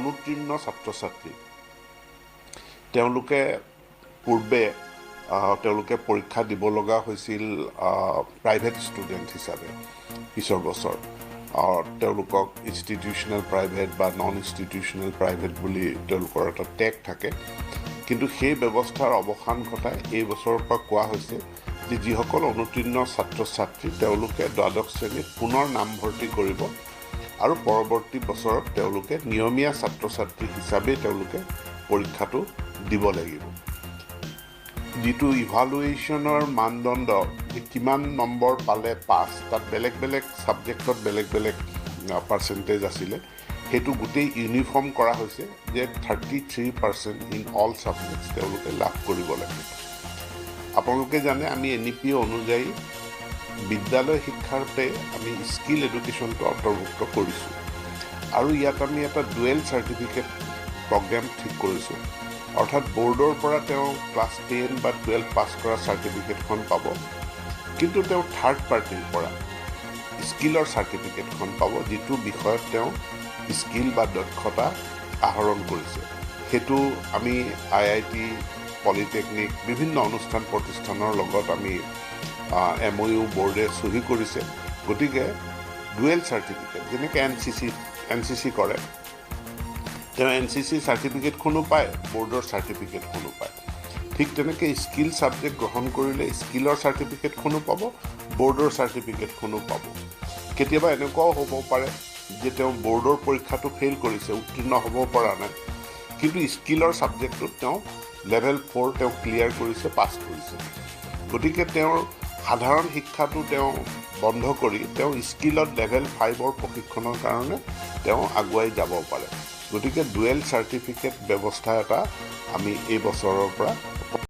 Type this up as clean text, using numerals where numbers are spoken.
অনুত্তীৰ্ণ ছাত্ৰ ছাত্ৰী, তেওঁলোকে পূৰ্বে তেওঁলোকে পৰীক্ষা দিব লগা হৈছিল প্ৰাইভেট ষ্টুডেণ্ট হিচাপে। পিছৰ বছৰ তেওঁলোকক ইনষ্টিটিউশ্যনেল প্ৰাইভেট বা নন ইনষ্টিটিউশ্যনেল প্ৰাইভেট বুলি তেওঁলোকৰ এটা টেগ থাকে। কিন্তু সেই ব্যৱস্থাৰ অৱসান ঘটাই এই বছৰৰ পৰা কোৱা হৈছে যে যিসকল অনুত্তীৰ্ণ ছাত্ৰ ছাত্ৰী, তেওঁলোকে দ্বাদশ শ্ৰেণীত পুনৰ নামভৰ্তি কৰিব আৰু পৰৱৰ্তী বছৰত তেওঁলোকে নিয়মীয়া ছাত্ৰ ছাত্ৰী হিচাপেই তেওঁলোকে পৰীক্ষাটো দিব লাগিব। যিটো ইভালুৱেশ্যনৰ মানদণ্ড যে কিমান নম্বৰ পালে পাছ, তাত বেলেগ বেলেগ ছাবজেক্টত বেলেগ বেলেগ পাৰ্চেণ্টেজ আছিলে, সেইটো গোটেই ইউনিফৰ্ম কৰা হৈছে যে 33% ইন অল ছাবজেক্টছ তেওঁলোকে লাভ কৰিব লাগে। আপোনালোকে জানে, আমি এনইপি অনুযায়ী বিদ্যালয় শিক্ষাতে আমি স্কিল এডুকেশ্যনটো অন্তৰ্ভুক্ত কৰিছোঁ আৰু ইয়াত আমি এটা ডুৱেল চাৰ্টিফিকেট প্ৰগ্ৰেম ঠিক কৰিছোঁ। অৰ্থাৎ বৰ্ডৰ পৰা তেওঁ ক্লাছ 10 বা 12 পাছ কৰা চাৰ্টিফিকেটখন পাব, কিন্তু তেওঁ থাৰ্ড পাৰ্টিৰ পৰা স্কিলৰ চাৰ্টিফিকেটখন পাব, যিটো বিষয়ত তেওঁ স্কিল বা দক্ষতা আহৰণ কৰিছে। সেইটো আমি আইআইটি, পলিটেকনিক, বিভিন্ন অনুষ্ঠান প্ৰতিষ্ঠানৰ লগত আমি এমঅ'ইউ বৰ্ডে চহী কৰিছে। গতিকে ডুৱেল চাৰ্টিফিকেট, যেনেকৈ এনচিচি কৰে, তেওঁ এনচিচি চাৰ্টিফিকেটখনো পায়, বৰ্ডৰ চাৰ্টিফিকেটখনো পায়। ঠিক তেনেকৈ স্কিল ছাবজেক্ট গ্ৰহণ কৰিলে স্কিলৰ চাৰ্টিফিকেটখনো পাব, বৰ্ডৰ চাৰ্টিফিকেটখনো পাব। কেতিয়াবা এনেকুৱাও হ'ব পাৰে যে তেওঁ বৰ্ডৰ পৰীক্ষাটো ফেইল কৰিছে, উত্তীৰ্ণ হ'ব পৰা নাই, কিন্তু স্কিলৰ ছাবজেক্টটোত তেওঁ লেভেল 4 তেওঁ ক্লিয়াৰ কৰিছে, পাছ কৰিছে। গতিকে তেওঁৰ সাধাৰণ শিক্ষাটো তেওঁ বন্ধ কৰি তেওঁ স্কিলত লেভেল 5ৰ প্ৰশিক্ষণৰ কাৰণে তেওঁ আগুৱাই যাব পাৰে। গতিকে ডুৱেল চাৰ্টিফিকেট ব্যৱস্থা এটা আমি এই বছৰৰ পৰা